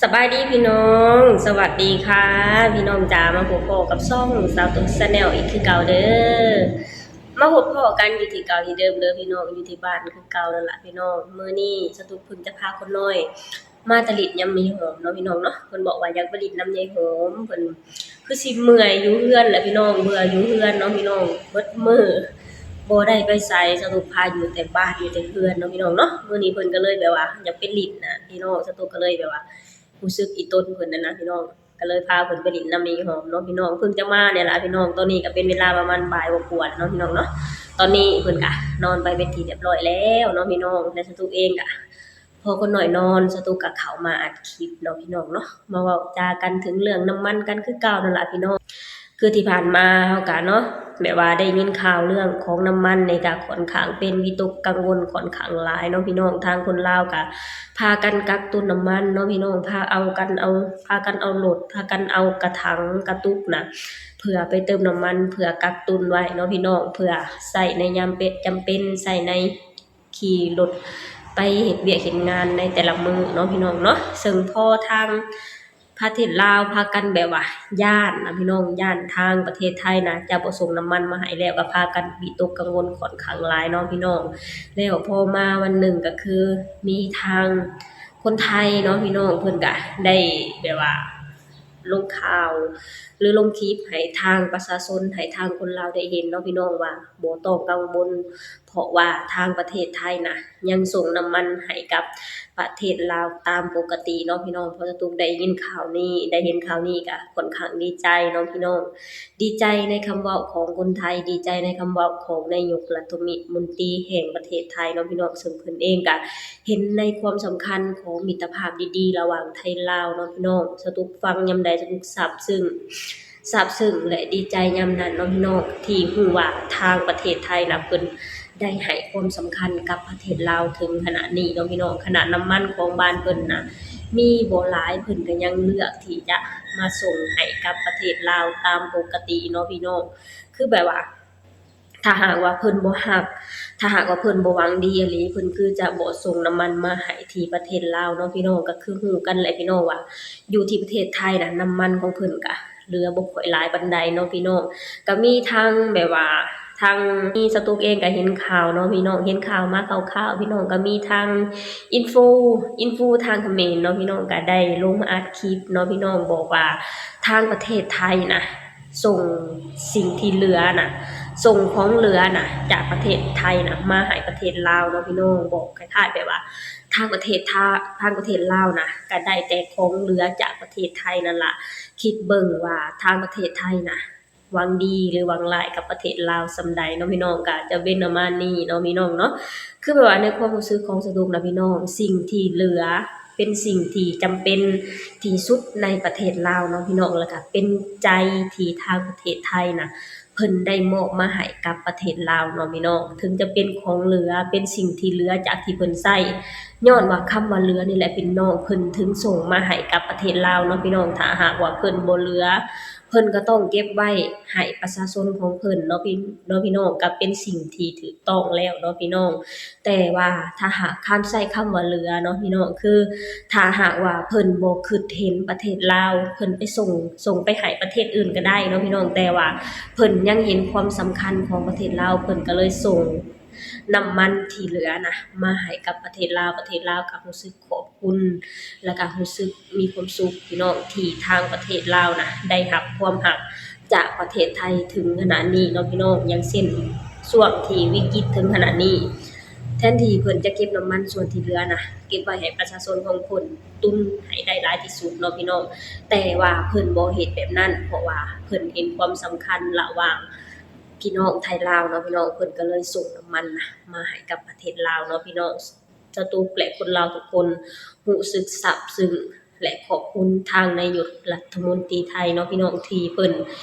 ສະບາຍດີພີ່ນ້ອງ ສະຫວັດດີຄ່ະພີ່ນ້ອງຈ໋າ ມາພົບພໍ້ກັບຊ່ອງສາວຕຸກ Channel ອີກຄືເກົ່າເດີ. ມາພົບພໍ້ກັນຢູ່ທີ່ເກົ່າທີ່ເດີມເດີພີ່ນ້ອງ ຢູ່ທີ່ບ້ານຄືເກົ່ານັ້ນລະພີ່ນ້ອງ. ມື້ນີ້ສາວຕຸກເພິ່ນຈະພາຄົນນ້ອຍມາຕະລິດຍາມຍາຍຫອມເນາະພີ່ນ້ອງເນາະ. ເພິ່ນບອກວ່າຢາກໄປຫຼິ້ນນຳຍາຍຫອມ ເພິ່ນຄືຊິເມື່ອຍຢູ່ເຮືອນແຫຼະພີ່ນ້ອງ ເບື່ອຢູ່ເຮືອນເນາະພີ່ນ້ອງ ເບິດມື້ບໍ່ໄດ້ໄປໃສ ສາວຕຸກພາຢູ່ແຕ່ບ້ານ ຢູ່ແຕ່ເຮືອນເນາະພີ່ນ້ອງເນາະ. ມື້ນີ້ເພິ່ນກໍເລີຍແບບວ່າຢາກໄປຫຼິ້ນນະພີ່ນ້ອງ ສາວຕຸກກໍເລີຍແບບວ່າ ຮູ້ສຶກອີ່ຕົນເພິ່ນຫັ້ນນະພີ່ນ້ອງ ກໍເລີຍພາເພິ່ນໄປຫຼິ້ນນຳຍາຍຫອມເນາະພີ່ນ້ອງ. ເພິ່ງຈະມານີ້ລະພີ່ນ້ອງ ຕອນນີ້ກໍເປັນເວລາປະມານບ່າຍກວ່າໆແລ້ວເນາະພີ່ນ້ອງເນາະ. ຕອນນີ້ເພິ່ນກໍນອນໄປເປັນທີ່ຮຽບຮ້ອຍແລ້ວເນາະພີ່ນ້ອງ ແລະ ສາວຕຸກເອງກໍພໍຄົນນ້ອຍນອນ ສາວຕຸກກໍເຂົ້າມາອັດຄລິບເນາະພີ່ນ້ອງເນາະ ມາເວົ້າຈາກັນເຖິງເລື່ອງນ້ຳມັນກັນຄືເກົ່ານັ້ນລະພີ່ນ້ອງ. ຄືທີ່ຜ່ານມາເຮົາກະເນາະ ແບບວ່າໄດ້ຍິນຂ່າວເລື່ອງຂອງນ້ຳມັນນີ້ກະຂ້ອນຂ້າງເປັນວິຕົກກັງວົນຂ້ອນຂ້າງຫຼາຍເນາະພີ່ນ້ອງ. ທາງຄົນລາວກະພາກັນກັກຕຸນນ້ຳມັນເນາະພີ່ນ້ອງ ພາເອົາກັນເອົາ ພາກັນເອົາລົດ ພາກັນເອົາກະຖັງກະຕຸກນະ ເພື່ອໄປເຕີມນ້ຳມັນ ເພື່ອກັກຕຸນໄວ້ເນາະພີ່ນ້ອງ ເພື່ອໃຊ້ໃນຍາມເປັນ ຈຳເປັນ ໃຊ້ໃນຂີ່ລົດໄປເຮັດວຽກເຮັດງານໃນແຕ່ລະມື້ເນາະພີ່ນ້ອງເນາະ. ເຊິ່ງພໍທາງ ປະເທດລາວພາກັນແບບວ່າຢ້ານນະພີ່ນ້ອງ ຢ້ານທາງປະເທດໄທນະຈະບໍ່ສົ່ງນ້ຳມັນມາໃຫ້ແລ້ວ ກໍພາກັນວິຕົກກັງວົນຂ້ອນຂ້າງຫຼາຍເນາະພີ່ນ້ອງ. ແລ້ວພໍມາວັນໜຶ່ງກໍຄືມີທາງຄົນໄທເນາະພີ່ນ້ອງ ເພິ່ນກໍໄດ້ແບບວ່າລົງຂ່າວ ຫຼື ລົງຄລິບໃຫ້ທາງປະຊາຊົນ ໃຫ້ທາງຄົນລາວໄດ້ເຫັນເນາະພີ່ນ້ອງວ່າບໍ່ຕ້ອງກັງວົນ ເພາະວ່າທາງປະເທດໄທນະຍັງສົ່ງນ້ຳມັນໃຫ້ກັບປະເທດລາວຕາມປົກກະຕິເນາະພີ່ນ້ອງ. ເພາະສາວຕຸກໄດ້ຍິນຂ່າວນີ້ ໄດ້ເຫັນຂ່າວນີ້ກະຂ້ອນຂ້າງດີໃຈເນາະພີ່ນ້ອງ ດີໃຈໃນຄຳເວົ້າຂອງຄົນໄທ ດີໃຈໃນຄຳເວົ້າຂອງນາຍົກລັດຖະມົນຕີແຫ່ງປະເທດໄທເນາະພີ່ນ້ອງ. ເຊິ່ງເພິ່ນເອງກະເຫັນໃນຄວາມສຳຄັນຂອງມິດຕະພາບດີໆລະຫວ່າງໄທລາວເນາະພີ່ນ້ອງ. ສາວຕຸກຟັງຍາມໃດສາວຕຸກຊາບຊຶ້ງ ຊາບຊຶ້ງ ແລະ ດີໃຈຍາມນັ້ນເນາະພີ່ນ້ອງ ທີ່ຮູ້ວ່າທາງປະເທດໄທນະ ເພິ່ນໄດ້ໃຫ້ຄວາມສຳຄັນກັບປະເທດລາວເຖິງຂະນະນີ້ເນາະພີ່ນ້ອງ. ຂະໜາດນ້ຳມັນຂອງບ້ານເພິ່ນນະມີບໍ່ຫຼາຍ ເພິ່ນກໍຍັງເລືອກທີ່ຈະມາສົ່ງໃຫ້ກັບປະເທດລາວຕາມປົກກະຕິເນາະພີ່ນ້ອງ. ຄືແບບວ່າ ຖ້າຫາກວ່າເພິ່ນບໍ່ຮັກ ຖ້າຫາກວ່າເພິ່ນບໍ່ຫວັງດີອີ່ຫຼີ ເພິ່ນຄືຈະບໍ່ສົ່ງນ້ຳມັນມາໃຫ້ທີ່ປະເທດລາວເນາະພີ່ນ້ອງ. ກໍຄືຮູ້ກັນແຫຼະພີ່ນ້ອງວ່າ ຢູ່ທີ່ປະເທດໄທນະ ນ້ຳມັນຂອງເພິ່ນກະເຫຼືອບໍ່ຄ່ອຍຫຼາຍປານໃດເນາະພີ່ນ້ອງ. ກະມີທັງແບບວ່າ ທັງ ມີສາວຕຸກເອງກະເຫັນຂ່າວເນາະພີ່ນ້ອງ ເຫັນຂ່າວມາຄ່າວໆ ພີ່ນ້ອງ ກະມີທັງອິນຟູ ອິນຟູທາງຂະເໝນເນາະພີ່ນ້ອງ ກະໄດ້ລົງມາອັດຄລິບເນາະພີ່ນ້ອງ ບອກວ່າທາງປະເທດໄທນະ ສົ່ງສິ່ງທີ່ເຫຼືອນະ ສົ່ງຂອງເຫຼືອນະ ຈາກປະເທດໄທນະ ມາໃຫ້ປະເທດລາວເນາະພີ່ນ້ອງ. ບອກຄ້າຍໆແບບວ່າ ທາງປະເທດ ທາ ທາງປະເທດລາວນະ ກະໄດ້ແຕ່ຂອງເຫຼືອຈາກປະເທດໄທນັ້ນລະ. ຄິດເບິ່ງວ່າທາງປະເທດໄທນະ ຫວັງດີ ຫຼື ຫວັງຮ້າຍກັບປະເທດລາວສ່ຳໃດເນາະພີ່ນ້ອງ. ກະຈະເປັນປະມານນີ້ເນາະພີ່ນ້ອງເນາະ. ຄືແບບວ່າໃນຄວາມຮູ້ສຶກຂອງສາວຕຸກນະພີ່ນ້ອງ ສິ່ງທີ່ເຫຼືອ ເປັນສິ່ງທີ່ຈຳເປັນທີ່ສຸດໃນປະເທດລາວເນາະພີ່ນ້ອງ ແລ້ວກະເປັນໃຈທີ່ທາງປະເທດໄທນະ ເພິ່ນໄດ້ມອບມາໃຫ້ກັບປະເທດລາວເນາະພີ່ນ້ອງ. ເຖິງຈະເປັນຂອງເຫຼືອ ເປັນສິ່ງທີ່ເຫຼືອຈາກທີ່ເພິ່ນໃຊ້ ຍ້ອນວ່າຄຳວ່າເຫຼືອນີ້ແຫຼະພີ່ນ້ອງ ເພິ່ນເຖິງສົ່ງມາໃຫ້ກັບປະເທດລາວເນາະພີ່ນ້ອງ. ຖ້າຫາກວ່າເພິ່ນບໍ່ເຫຼືອ ເພິ່ນກໍຕ້ອງເກັບໄວ້ໃຫ້ປະຊາຊົນຂອງເພິ່ນເນາະພີ່ ເນາະພີ່ນ້ອງ ກໍເປັນສິ່ງທີ່ຖືກຕ້ອງແລ້ວເນາະພີ່ນ້ອງ. ແຕ່ວ່າຖ້າຫາກຄຳ ໃຊ້ຄຳວ່າເຫຼືອເນາະພີ່ນ້ອງ ຄືຖ້າຫາກວ່າເພິ່ນບໍ່ຄິດເຫັນປະເທດລາວ ເພິ່ນໄປສົ່ງ ສົ່ງໄປໃຫ້ປະເທດອື່ນກໍໄດ້ເນາະພີ່ນ້ອງ ແຕ່ວ່າເພິ່ນຍັງເຫັນຄວາມສຳຄັນຂອງປະເທດລາວ ເພິ່ນກໍເລີຍສົ່ງນ້ຳມັນທີ່ເຫຼືອນະ ມາໃຫ້ກັບປະເທດລາວ. ປະເທດລາວກໍຮູ້ສຶກຂອບຄຸນ ແລ້ວກໍຮູ້ສຶກມີຄວາມສຸກພີ່ນ້ອງ ທີ່ທາງປະເທດລາວນະ ໄດ້ຮັບຄວາມຮັກຈາກປະເທດໄທເຖິງຂະນະນີ້ເນາະພີ່ນ້ອງ. ຢ່າງເຊັ່ນ ຊ່ວງທີ່ວິກິດເຖິງຂະນະນີ້ ແທນທີ່ເພິ່ນຈະເກັບນ້ຳມັນສ່ວນທີ່ເຫຼືອນະ ເກັບໄວ້ໃຫ້ປະຊາຊົນຂອງເພິ່ນຕຸນໃຫ້ໄດ້ຫຼາຍທີ່ສຸດເນາະພີ່ນ້ອງ ແຕ່ວ່າເພິ່ນບໍ່ເຮັດແບບນັ້ນ ເພາະວ່າເພິ່ນເຫັນຄວາມສຳຄັນລະຫວ່າງພີ່ນ້ອງໄທລາວເນາະພີ່ນ້ອງ. ເພິ່ນກໍເລີຍສົ່ງນ້ຳມັນນະ ມາໃຫ້ກັບປະເທດລາວເນາະພີ່ນ້ອງ. ສາວຕຸກ ແລະ ຄົນລາວທຸກຄົນຮູ້ສຶກຊາບຊຶ້ງ ແລະ ຂອບຄຸນທາງນາຍົກລັດຖະມົນຕີໄທເນາະພີ່ນ້ອງ ທີ່ເພິ່ນ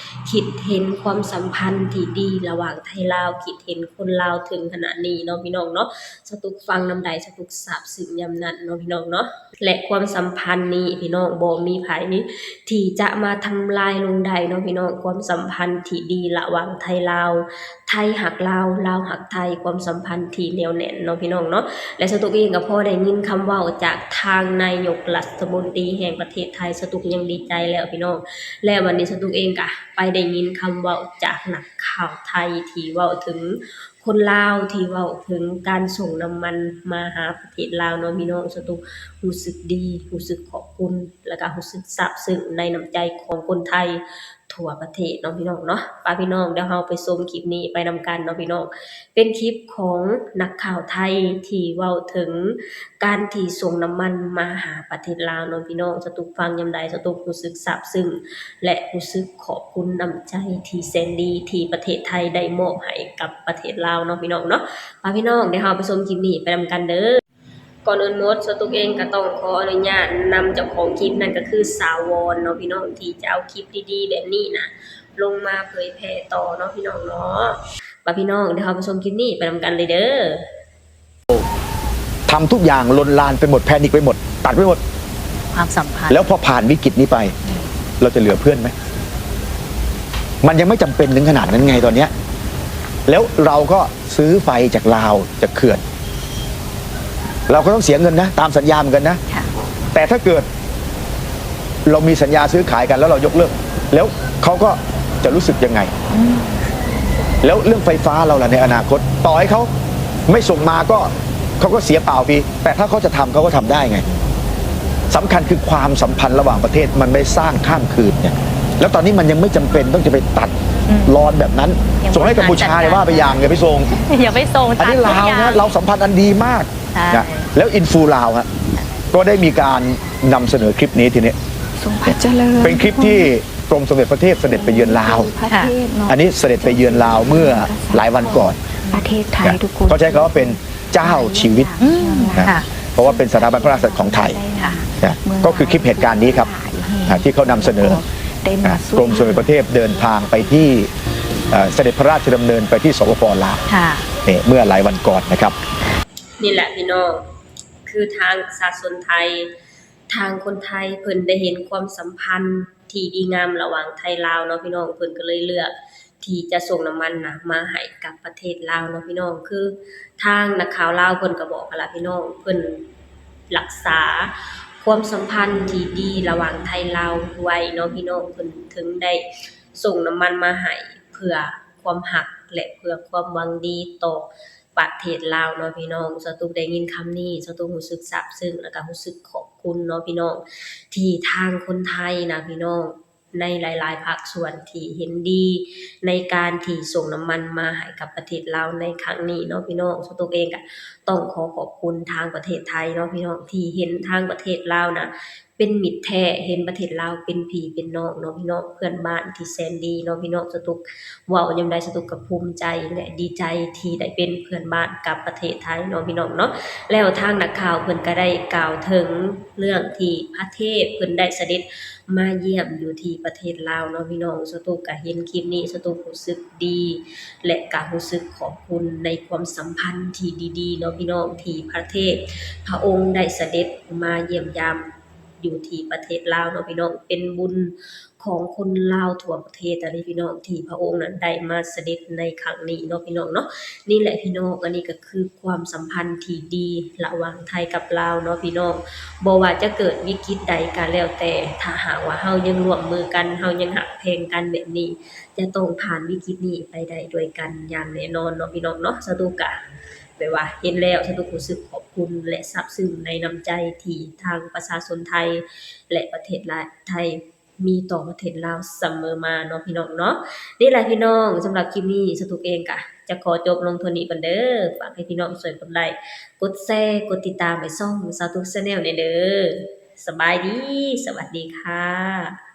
ຄິດເຫັນຄວາມສຳພັນທີ່ດີລະຫວ່າງໄທລາວ ຄິດເຫັນຄົນລາວເຖິງຂະນະນີ້ເນາະພີ່ນ້ອງເນາະ. ສາວຕຸກຟັງນຳໃດ ສາວຕຸກຊາບຊຶ້ງຍາມນັ້ນເນາະພີ່ນ້ອງເນາະ. ແລະ ຄວາມສຳພັນນີ້ ພີ່ນ້ອງ ບໍ່ມີໃຜທີ່ຈະມາທຳລາຍລົງໄດ້ເນາະ ພີ່ນ້ອງ. ຄວາມສຳພັນທີ່ດີລະຫວ່າງໄທລາວ, ໄທຮັກລາວ, ລາວຮັກໄທ, ຄວາມສຳພັນທີ່ແໜ້ວແໜ້ນເນາະ ພີ່ນ້ອງເນາະ. ແລະ ສະຕຸກເອງກໍພໍໄດ້ຍິນຄຳເວົ້າຈາກທາງນາຍົກລັດຖະມົນຕີແຫ່ງປະເທດໄທ, ສະຕຸກຍັງດີໃຈແລ້ວ ພີ່ນ້ອງ. ແລະ ວັນນີ້ສະຕຸກເອງກໍໄປໄດ້ຍິນຄຳເວົ້າຈາກນັກຂ່າວໄທທີ່ເວົ້າເຖິງ ຄົນລາວທີ່ເວົ້າເຖິງການສົ່ງນ້ຳມັນມາຫາປະເທດລາວເນາະ ພີ່ນ້ອງ. ສະຕຸກຮູ້ສຶກດີ, ຮູ້ສຶກຂອບຄຸນ ແລ້ວກໍຮູ້ສຶກຊາບຊຶ້ງໃນນ້ຳໃຈຂອງຄົນໄທທົ່ວປະເທດເນາະ ພີ່ນ້ອງເນາະ. ປະພີ່ນ້ອງ ດຽວເຮົາໄປຊົມຄລິບນີ້ໄປນຳກັນເນາະ ພີ່ນ້ອງ. ເປັນຄລິບຂອງນັກຂ່າວໄທທີ່ເວົ້າເຖິງການທີ່ສົ່ງນ້ຳມັນມາຫາປະເທດລາວເນາະ ພີ່ນ້ອງ. ສະຕຸກຟັງຍາມໃດ ສະຕຸກຮູ້ສຶກຊາບຊຶ້ງ ແລະ ຮູ້ສຶກຂອບຄຸນນ້ຳໃຈທີ່ແສນດີທີ່ປະເທດໄທໄດ້ມອບໃຫ້ກັບປະເທດລາວເນາະ ພີ່ນ້ອງເນາະ. ປະພີ່ນ້ອງ ດຽວເຮົາໄປຊົມຄລິບນີ້ໄປນຳກັນເດີ. ກ່ອນອື່ນໝົດ ສະຕຸກເອງກໍຕ້ອງຂໍອະນຸຍາດນຳເຈົ້າຂອງຄລິບ ນັ້ນກໍຄືສາວວອນເນາະ ພີ່ນ້ອງ ທີ່ຈະເອົາຄລິບດີໆແບບນີ້ນະ ລົງມາເຜີຍແຜ່ຕໍ່ເນາະ ພີ່ນ້ອງເນາະ. ປະພີ່ນ້ອງ ດຽວເຮົາໄປຊົມຄລິບນີ້ໄປນຳກັນເລີຍເດີ. ทำทุกอย่างลนลานไปหมด แพนิคไปหมด ตัดไปหมด ความสัมพันธ์ แล้วพอผ่านวิกฤตนี้ไป เราจะเหลือเพื่อนไหม มันยังไม่จำเป็นถึงขนาดนั้นไงตอนเนี้ย แล้วเราก็ซื้อไฟจากลาวจากเขื่อน เราก็ต้องเสียเงินนะ ตามสัญญาเหมือนกันนะ ค่ะ แต่ถ้าเกิด เรามีสัญญาซื้อขายกันแล้วเรายกเลิก แล้วเขาก็จะรู้สึกยังไง แล้วเรื่องไฟฟ้าเราล่ะในอนาคต ต่อให้เขาไม่ส่งมาก็เขาก็เสียเปล่าฟรี แต่ถ้าเขาจะทำเขาก็ทำได้ไง สำคัญคือความสัมพันธ์ระหว่างประเทศมันไม่สร้างข้ามคืนไง แล้วตอนนี้มันยังไม่จำเป็นต้องจะไปตัด อืม รอนแบบนั้น ยัง ส่งให้กัมพูชาเนี่ยว่าไปอย่างอย่าไปส่ง อย่าไปส่ง อันนี้ ตัดทุก ลาว อย่า นะ ง เราสัมพันธ์อันดีมาก ใช่ นะแล้วอินฟูลาวฮะก็ได้มีการนำเสนอคลิปนี้ทีนี้ ทรงพระเจริญ เป็นคลิปที่กรมสมเด็จพระเทพเสด็จไปเยือนลาว พระเทพเนาะ อันนี้เสด็จไปเยือนลาวเมื่อหลายวันก่อน ประเทศไทย นะ ทุกคน เขาใช้คำว่าเป็นเจ้าชีวิต อืม นะ ค่ะ เพราะว่าเป็นสถาบันพระมหากษัตริย์ของไทย ค่ะ นะก็คือคลิปเหตุการณ์นี้ครับนะที่เขานำเสนอ ได้ นะ มาสู้ กรมสมเด็จพระเทพเดินทางไปที่เอ่อเสด็จพระราชดำเนินไปที่สปป.ลาว ค่ะ นี่เมื่อหลายวันก่อนนะครับ ນີ້ແຫຼະພີ່ນ້ອງ ຄືທາງປະຊາຊົນໄທ ທາງຄົນໄທເພິ່ນໄດ້ເຫັນຄວາມສຳພັນທີ່ດີງາມລະຫວ່າງໄທລາວເນາະພີ່ນ້ອງ ເພິ່ນກໍເລີຍເລືອກທີ່ຈະສົ່ງນ້ຳມັນນະມາໃຫ້ກັບປະເທດລາວເນາະພີ່ນ້ອງ ຄືທາງນັກຂ່າວລາວເພິ່ນກໍບອກຫັ້ນລະພີ່ນ້ອງ ເພິ່ນ ລັກສາຄວາມສຳພັນທີ່ດີລະຫວ່າງໄທລາວໄວ້ເນາະພີ່ນ້ອງ ເພິ່ນເຖິງໄດ້ສົ່ງນ້ຳມັນມາໃຫ້ເພື່ອຄວາມຮັກ ແລະ ເພື່ອຄວາມຫວັງດີຕໍ່ປະເທດລາວເນາະພີ່ນ້ອງ. ສາວຕຸກໄດ້ຍິນຄຳນີ້ ສາວຕຸກຮູ້ສຶກຊາບຊຶ້ງ ແລ້ວກໍຮູ້ສຶກຂອບຄຸນເນາະພີ່ນ້ອງ ທີ່ທາງຄົນໄທນະພີ່ນ້ອງ ໃນຫຼາຍໆພາກສ່ວນທີ່ເຫັນດີໃນການທີ່ສົ່ງນ້ຳມັນມາໃຫ້ກັບປະເທດລາວໃນຄັ້ງນີ້ເນາະພີ່ນ້ອງ. ສາວຕຸກເອງກະຕ້ອງຂໍຂອບຄຸນທາງປະເທດໄທເນາະພີ່ນ້ອງ ທີ່ເຫັນທາງປະເທດລາວນະເປັນມິດແທ້ ເຫັນປະເທດລາວເປັນພີ່ເປັນນ້ອງເນາະພີ່ນ້ອງ ເພື່ອນບ້ານທີ່ແສນດີເນາະພີ່ນ້ອງ. ສາວຕຸກເວົ້າຍາມໃດສາວຕຸກກະພູມໃຈ ແລະ ດີໃຈທີ່ໄດ້ເປັນເພື່ອນບ້ານກັບປະເທດໄທເນາະພີ່ນ້ອງເນາະ. ແລ້ວທາງນັກຂ່າວເພິ່ນກະໄດ້ກ່າວເຖິງເລື່ອງທີ່ພະເທບເພິ່ນໄດ້ສະເດັດ ມາຢ້ຽມຢູ່ທີ່ປະເທດລາວເນາະພີ່ນ້ອງ. ສາວຕຸກກະເຫັນຄລິບນີ້ ສາວຕຸກຮູ້ສຶກດີ ແລະ ກະຮູ້ສຶກຂອບຄຸນໃນຄວາມສຳພັນທີ່ດີໆເນາະພີ່ນ້ອງ ທີ່ພະເທບພະອົງໄດ້ສະເດັດມາຢ້ຽມຢາມຢູ່ທີ່ປະເທດລາວເນາະພີ່ນ້ອງ. ເປັນບຸນຂອງຄົນລາວທົ່ວປະເທດຫັ້ນເດພີ່ນ້ອງ ທີ່ພະອົງນັ້ນໄດ້ມາສະເດັດໃນຄັ້ງນີ້ເນາະພີ່ນ້ອງເນາະ. ນີ້ແຫຼະພີ່ນ້ອງ ອັນນີ້ກະຄືຄວາມສຳພັນທີ່ດີລະຫວ່າງໄທກັບລາວເນາະພີ່ນ້ອງ. ບໍ່ວ່າຈະເກີດວິກິດໃດກະແລ້ວແຕ່ ຖ້າຫາກວ່າເຮົາຍັງຮ່ວມມືກັນ ເຮົາຍັງຮັກແພງກັນແບບນີ້ ຈະຕ້ອງຜ່ານວິກິດນີ້ໄປໄດ້ດ້ວຍກັນຢ່າງແນ່ນອນເນາະພີ່ນ້ອງເນາະ. ສາວຕຸກກະແບບວ່າເຫັນແລ້ວ ສາວຕຸກຮູ້ສຶກຂອບຄຸນ ແລະ ຊາບຊຶ້ງໃນນ້ຳໃຈທີ່ທາງປະຊາຊົນໄທ ແລະ ປະເທດລາວ ໄທ ມີຕໍ່ປະເທດລາວສະເໝີມາເນາະພີ່ນ້ອງເນາະ. ນີ້ແຫຼະພີ່ນ້ອງ ສຳລັບຄລິບນີ້ ສາວຕຸກເອງກະຈະຂໍຈົບລົງເທົ່ານີ້ກ່ອນເດີ. ຝາກໃຫ້ພີ່ນ້ອງຊ່ວຍກົດໄລ ກົດແຊ ກົດຕິດຕາມໃຫ້ຊ່ອງສາວຕຸກ Channel ແດ່ເດີ. ສະບາຍດີ ສະຫວັດດີຄ່ະ.